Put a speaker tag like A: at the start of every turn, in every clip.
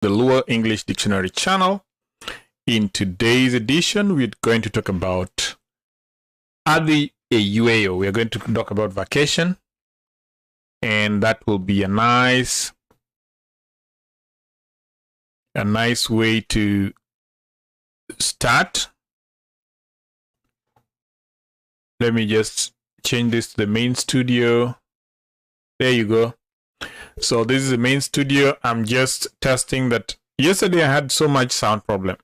A: the Luo English Dictionary channel. In today's edition, we're going to talk about Adhi e Yweyo. We are going to talk about vacation, and that will be a nice way to start. Let me just change this to the main studio. There you go. So this is the main studio. I'm just testing that. Yesterday I had so much sound problem,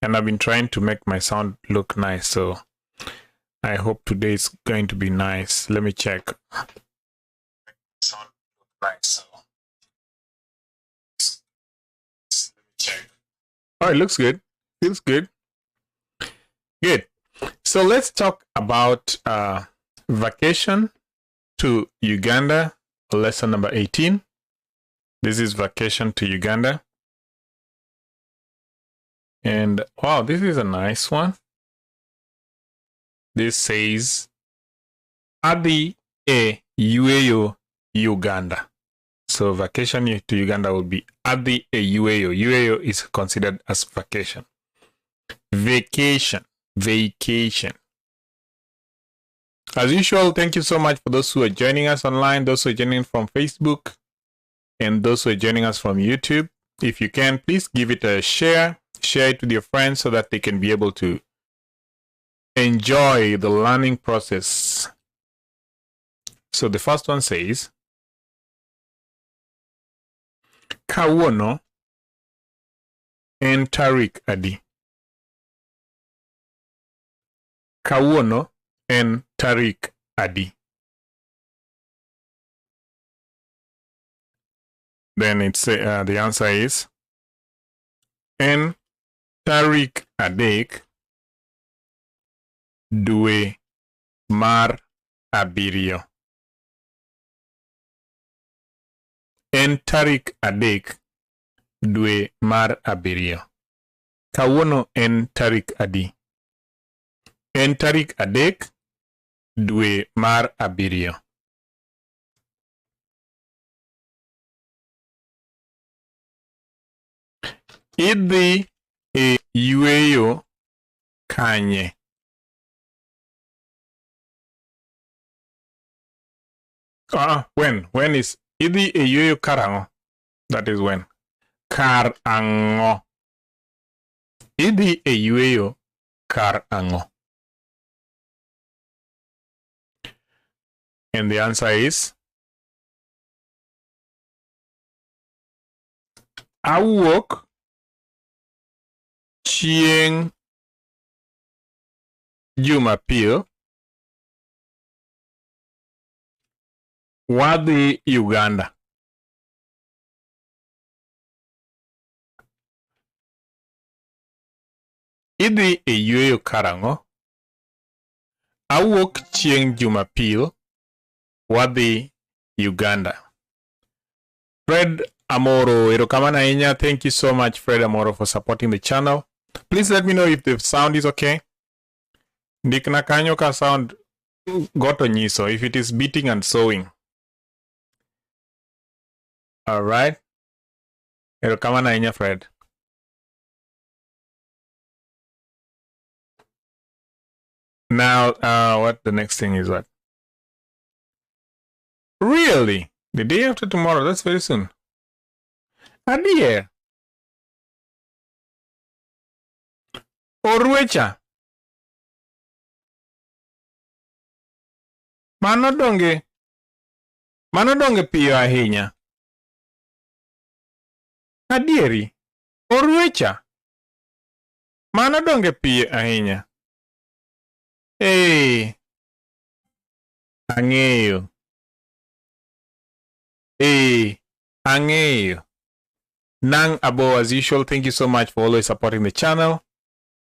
A: and I've been trying to make my sound look nice. So I hope today is going to be nice. Let me check. Sound look nice. So let me check. Oh, it looks good. Feels good. Good. So let's talk about vacation to Uganda, lesson number 18. This is vacation to Uganda. And wow, this is a nice one. This says Adhi e Yweyo Uganda. So vacation to Uganda will be Adhi e Yweyo. Yweyo is considered as vacation. Vacation. Vacation. As usual, thank you so much for those who are joining us online, those who are joining from Facebook, and those who are joining us from YouTube. If you can, please give it a share. Share it with your friends so that they can be able to enjoy the learning process. So the first one says, Kawuono en tarik adi? Kawuono en tarik adi? Then it's the answer is en tarik adek dwe mar abiriyo. En tarik adek dwe mar abiriyo. Kawuono en tarik adi? En tarik adek dwe mar abiriyo. Idhi e yweyo kanye? When? When is idhi e yweyo karang'o? That is when. Kar ang'o? Idhi e yweyo kar ang'o? And the answer is awuok chieng' Jumapil, wadhi Uganda. Idhi e yweyo karang'o? Awuok chieng' Jumapil, wadhi Uganda. Fred Amoro, erokamano ahinya. Thank you so much, Fred Amoro, for supporting the channel. Please let me know if the sound is okay. Ndikna kanyo ka sound goto nyiso, if it is beating and sewing. All right. Erokamano ahinya, Fred. Now, what the next thing is what? Really? The day after tomorrow? That's very soon. Adier. Orwecha. Mano donge piyo ahinya. Adieri. Orwecha. Mano donge piyo ahinya. Ee, ang'eyo. Ee, ang'eyo. Nang Abo, as usual, thank you so much for always supporting the channel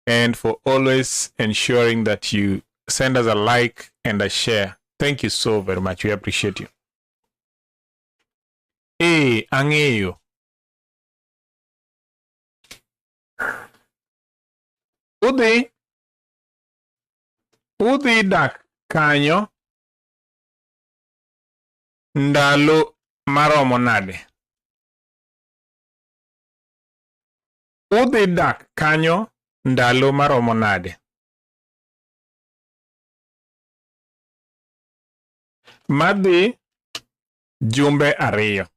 A: and for always ensuring that you send us a like and a share. Thank you so very much. We appreciate you. Ee, ang'eyo. Udhi dak kanyo ndalo maromo nade? Udhi dak kanyo ndalo maromo nade? Madhi jumbe 2.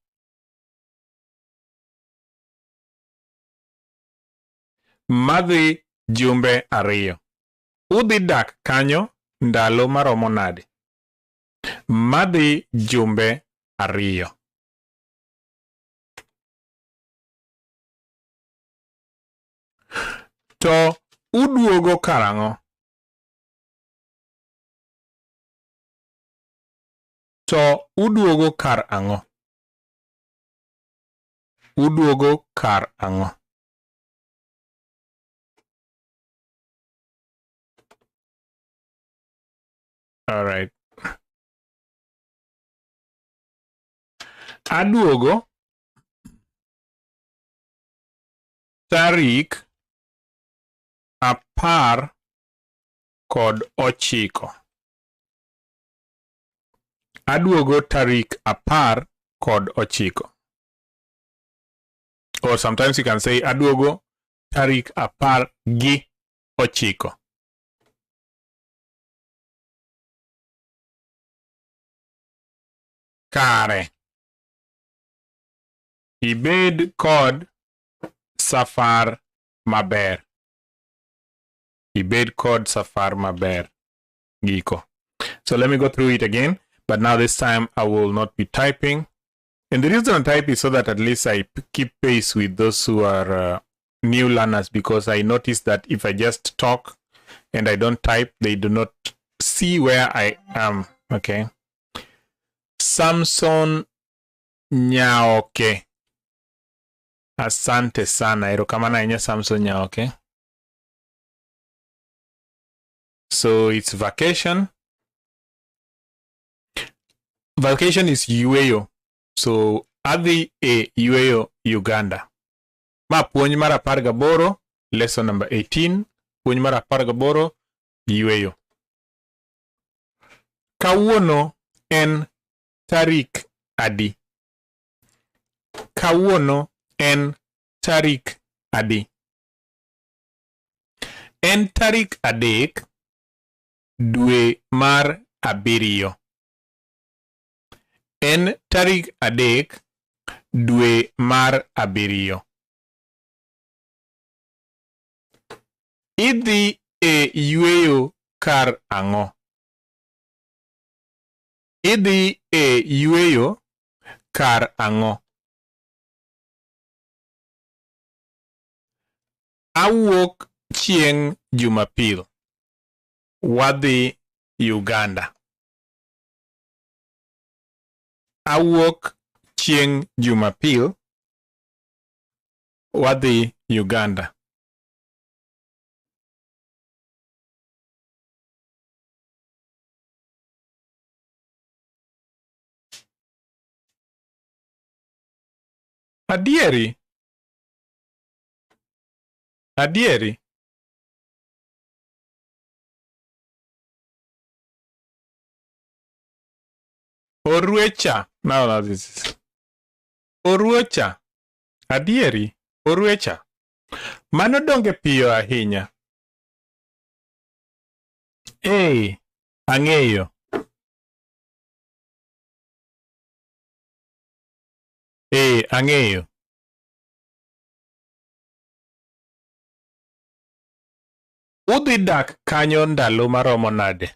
A: Madhi jumbe 2. Udhi dak kanyo ndalo maromo nade? Madhi jumbe 2. To uduogo karang'o? To uduogo kar ang'o? Uduogo kar ang'o? All right. Aduogo tarik 19. Aduogo tarik 19. Or sometimes you can say aduogo tarik 19. Kare. Ibed kod safar maber. Ibed kod safar maber. Giko. So let me go through it again, but now this time I will not be typing. And the reason I type is so that at least I keep pace with those who are new learners, because I noticed that if I just talk and I don't type, they do not see where I am. Okay. Samson Nyaoke. Asante sana. Erokamano ahinya Samson Nyaoke. So it's vacation. Vacation is yueyo. So adhi e yueyo Uganda. Ma puonj mar 18, lesson number 18, puonj mar 18, yueyo. Kawuono en tarik adi? Kawuono en tarik adi? En tarik 3 dwe mar 7. En tarik 3 dwe mar 7. Idhi e yueyo kar ang'o? Idhi e yueyo kar ang'o? Awuok chieng' Jumapil. Wadhi Uganda. Awuok chieng' Jumapil. Wadhi Uganda. Adieri? Adieri? Oruecha. Now that is Oruecha. Adieri? Oruecha. Mano donge piyo ahinya. Ee, ang'eyo. Ee, ang'eyo. Udhi dak kanyo ndalo maromo nade?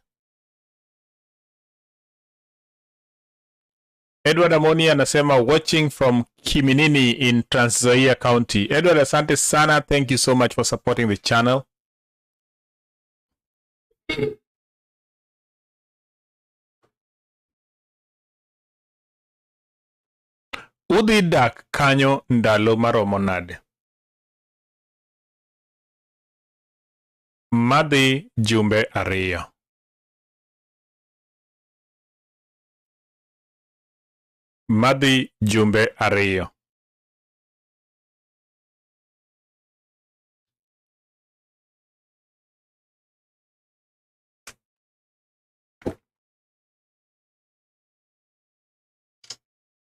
A: Edward Amoni anasema watching from Kiminini in Trans Nzoia County. Edward, asante sana. Thank you so much for supporting the channel. Udhi dak kanyo ndalo maromo nade? Madhi jumbe 2. Madhi jumbe 2.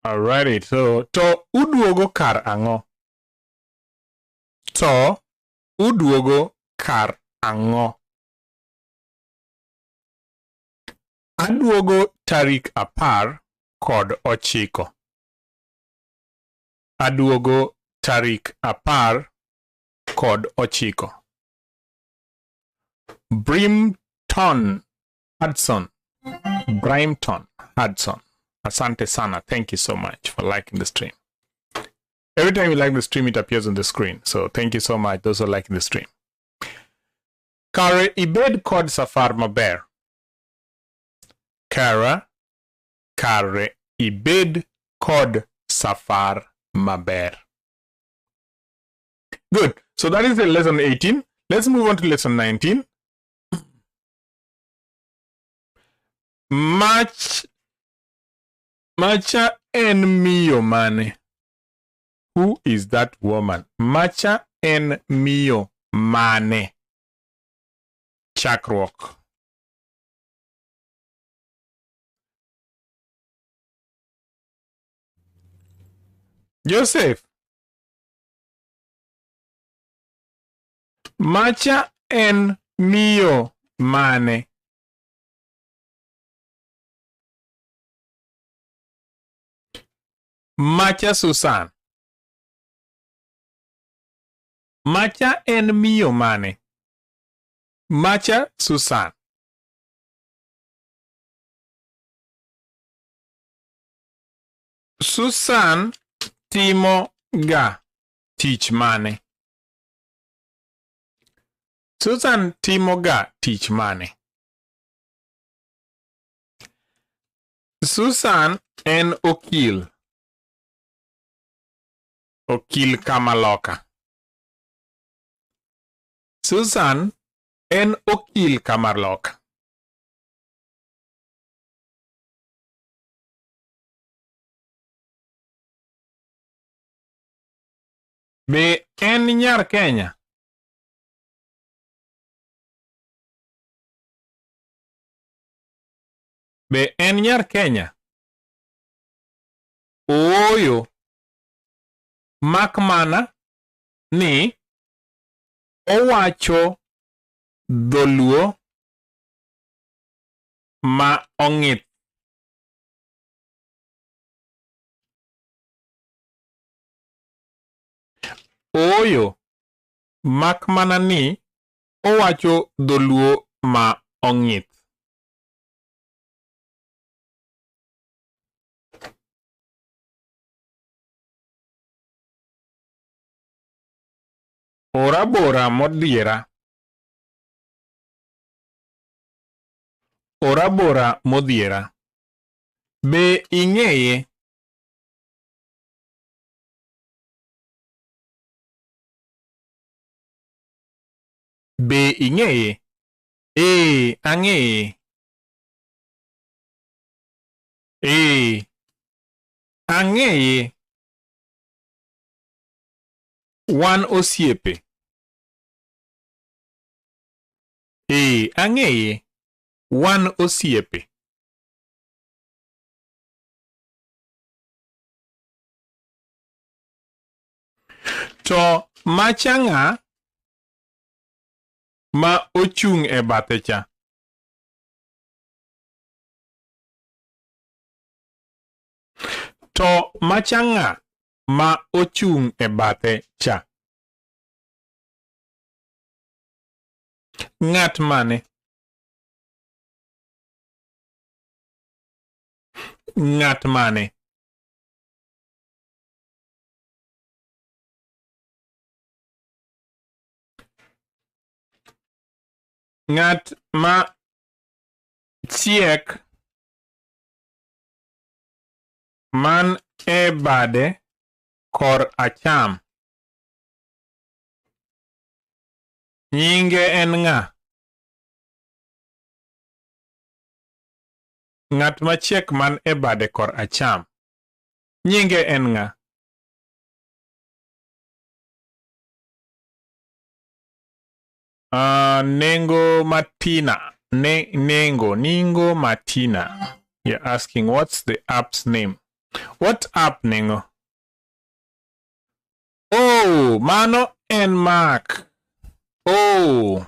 A: Alrighty, so to uduogo kar ang'o? To uduogo kar ang'o? Aduogo tarik 19. Aduogo tarik 19. Brimton Hudson. Brimton Hudson. Asante sana. Thank you so much for liking the stream. Every time you like the stream, it appears on the screen. So thank you so much, those who are liking the stream. Kare ibed kod safar maber. Kara, kare ibed kod safar maber. Good. So that is the lesson 18. Let's move on to lesson 19. Mach, macha en miyo mane? Who is that woman? Macha en miyo mane? Chakruok. Joseph. Macha en miyo mane? Macha Susan. Macha en miyo mane? Macha Susan. Susan timo ga tich mane? Susan timo ga tich mane? Susan en okil. Okil kamaloka. Susan en okil kamaloka. Be en nyar Kenya? Be en nyar Kenya? Ooyo. Mak mana ni owacho dholuo ma ong'ith. Ooyo, mak mana ni owacho dholuo ma ong'ith. Orabora modhiera. Orabora modhiera. Be ing'eye? Be ing'eye? Ee, ang'eye. Ee, ang'eye. Wan osiepe. Ee, ang'eye. Wan osiepe. To macha ng'a ma ochung' e bathe cha? To macha ng'a ma ochung' e bathe cha? Ng'at mane? Ng'at mane? Ng'at ma chiek man e bade kor acham. Nyinge en ng'a? Ng'at machiek man e bade kor acham. Nyinge en ng'a? Nengo Matina. Nengo. Ningo Matina. You're asking, what's the app's name? What app, Nengo? Oh, mano en Mark. Oh.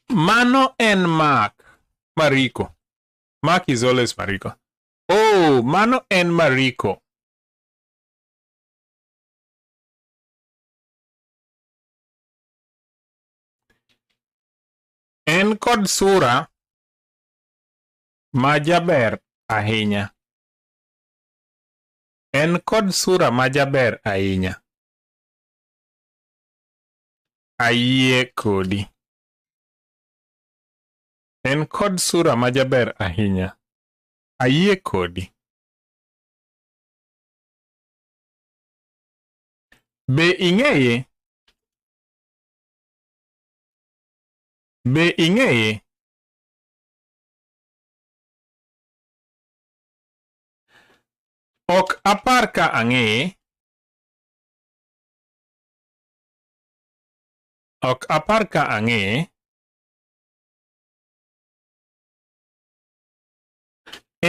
A: Mano en Mark. Mariko. Mark is always Mariko. Oh, mano en Mariko. En kod sura ma jaber ahinya. En kod sura ma jaber ahinya. Ayie kodi. En kod sura ma jaber ahinya. Ayie kodi. Be ing'eye? Be ing'eye? Ok apar ka ang'eye. Ok apar ka ang'eye.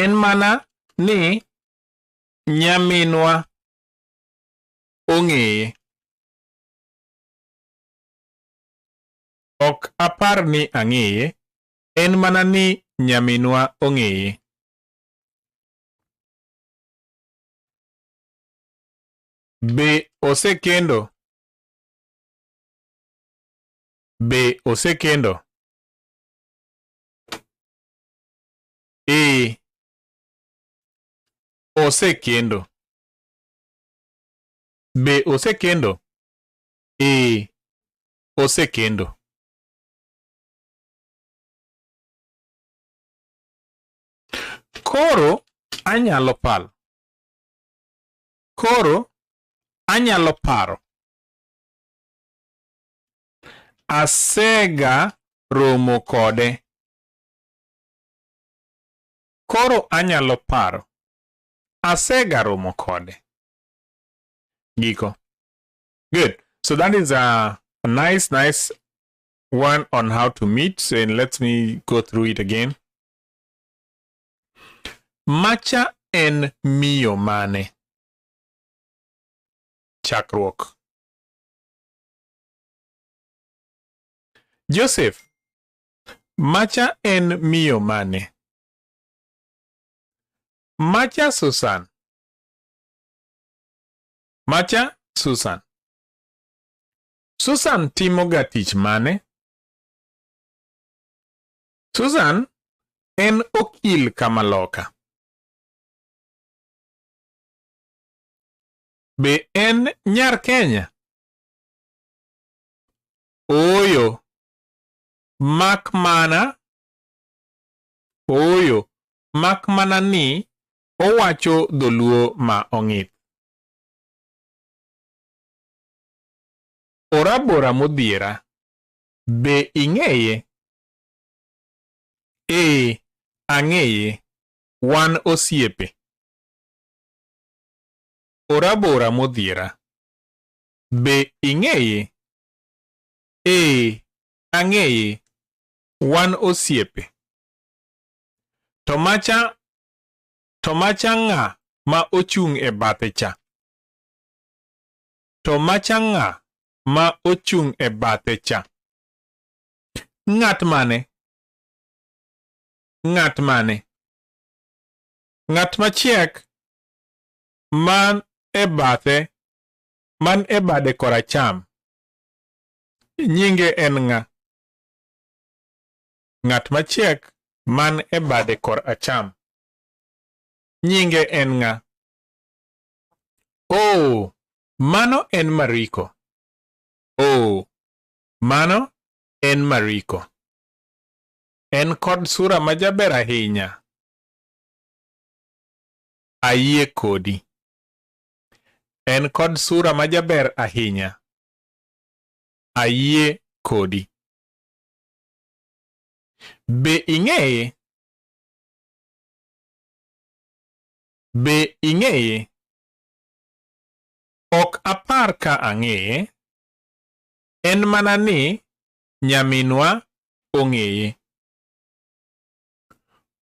A: En mana ni nyaminwa ong'eye. Ok apar ni ang'eye, en mana ni nyaminwa ong'eye. Be osekendo? Be osekendo? Ee, osekendo. Be osekendo? Ee, osekendo. Koro anyalo palo. Koro anyalo paro. Asega romo kode. Koro anyalo paro. Asega romo kode. Giko. Good. So that is a nice, nice one on how to meet. And let me go through it again. Macha en miyo mane? Chakruok. Joseph, macha en miyo mane? Macha Susan. Macha Susan. Susan timoga tich mane? Susan en okil kamaloka. Be en nyar Kenya? Ooyo. Mak mana Ooyo, mak mana ni owacho dholuo ma ong'ith. Orabora modhiera. Be ing'eye? Ee, ang'eye. Wan osiepe. Orabora modhiera. Be ing'eye? Ee, ang'eye. Wan osiepe. To macha to macha ng'a ma ochung' e bathe cha? To macha ng'a ma ochung' e bathe cha? Ng'at mane? Ng'at mane? Ng'at machiek man e bathe man e bade koracham. Nyinge en ng'a? Ng'at machiek man e bade kor acham. Nyinge en ng'a? Oh, mano en Mariko. Oh, mano en Mariko. En kod sura majaber ahinya. Ayie kodi. En kod sura majaber ahinya. Ayie kodi. Be ing'eye? Be ing'eye? Ok apar ka ang'eye. En mana ni nyaminwa ong'eye.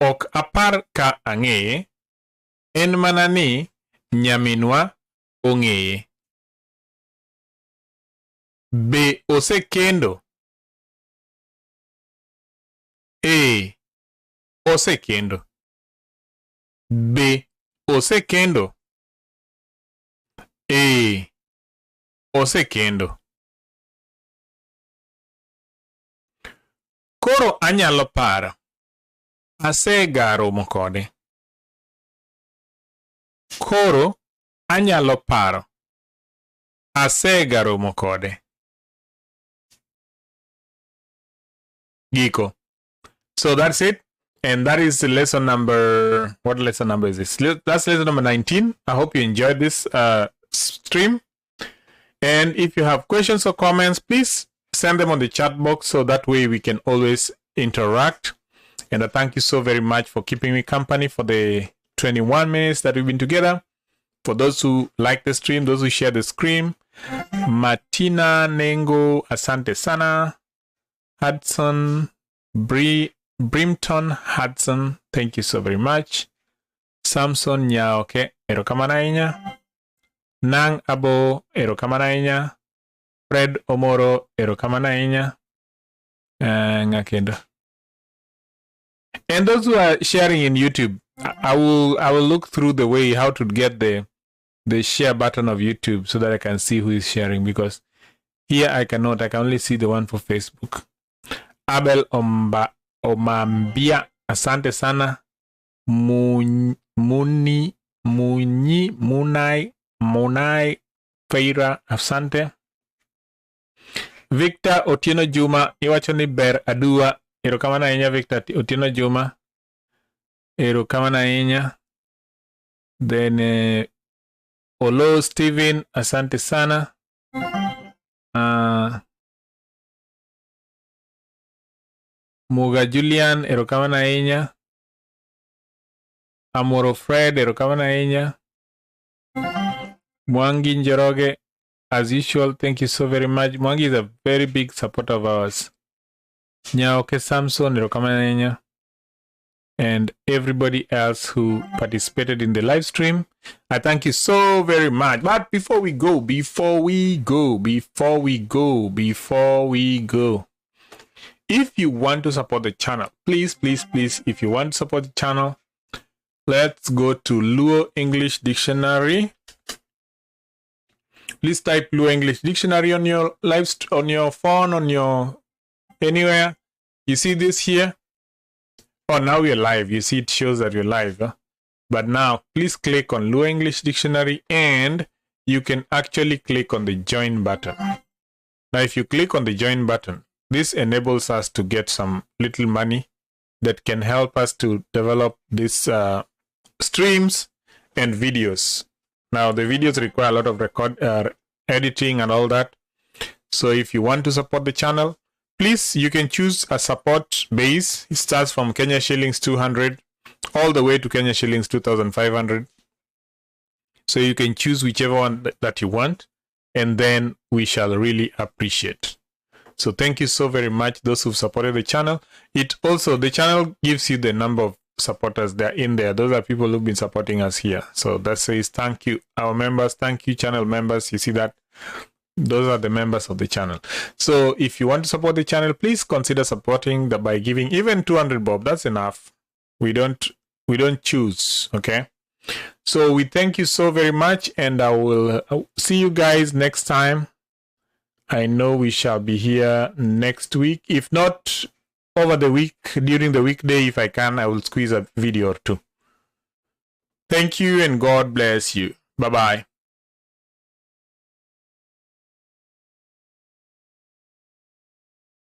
A: Ok apar ka ang'eye. En mana ni nyaminwa ong'eye. Be osekendo? Ee, osekendo. Be osekendo? Ee, osekendo. Koro anyalo paro. Asegaromo kode. Koro anyalo paro. Asegaromo kode. Giko. So that's it. And that is lesson number, what lesson number is this? That's lesson number 19. I hope you enjoyed this stream. And if you have questions or comments, please send them on the chat box so that way we can always interact. And I thank you so very much for keeping me company for the 21 minutes that we've been together. For those who like the stream, those who share the stream, Martina Nengo, asante sana. Hudson, Brimton Hudson, thank you so very much. Samson Nyaoke, erokamano ahinya. Nang Abo, erokamano ahinya. Fred Omoro, erokamano ahinya. Ng'a kendo. And those who are sharing in YouTube, I will look through the way how to get the share button of YouTube so that I can see who is sharing, because here I cannot. I can only see the one for Facebook. Abel Omba Omambia, asante sana. Muni Munyi Munai Munai Feira, asante. Victor Otieno Juma, iwacho ni ber aduwa. Erokamano ahinya Victor Otieno Juma. Erokamano ahinya. Then Olo Steven, asante sana. Muga Julian, erokamano ahinya. Amoro Fred, erokamano ahinya. Mwangi Njoroge, as usual, thank you so very much. Mwangi is a very big supporter of ours. Nyaoke Samson, erokamano ahinya. And everybody else who participated in the live stream, I thank you so very much. But before we go, before we go, before we go, before we go, if you want to support the channel, please, please, please, if you want to support the channel, let's go to Luo English Dictionary. Please type Luo English Dictionary on your live, on your phone, on your anywhere. You see this here? Oh, now we're live. You see it shows that you're live. Huh? But now please click on Luo English Dictionary and you can actually click on the join button. Now, if you click on the join button, this enables us to get some little money that can help us to develop these streams and videos. Now, the videos require a lot of record editing and all that. So if you want to support the channel, please, you can choose a support base. It starts from Kenya shillings 200 all the way to Kenya shillings 2,500. So you can choose whichever one that you want, and then we shall really appreciate. So thank you so very much, those who've supported the channel. It also, the channel gives you the number of supporters that are in there. Those are people who've been supporting us here. So that says thank you, our members. Thank you, channel members. You see that? Those are the members of the channel. So if you want to support the channel, please consider supporting the by giving even 200 bob. That's enough. We don't choose. Okay. So we thank you so very much, and I will see you guys next time. I know we shall be here next week. If not, over the week, during the weekday, if I can, I will squeeze a video or two. Thank you and God bless you. Bye bye.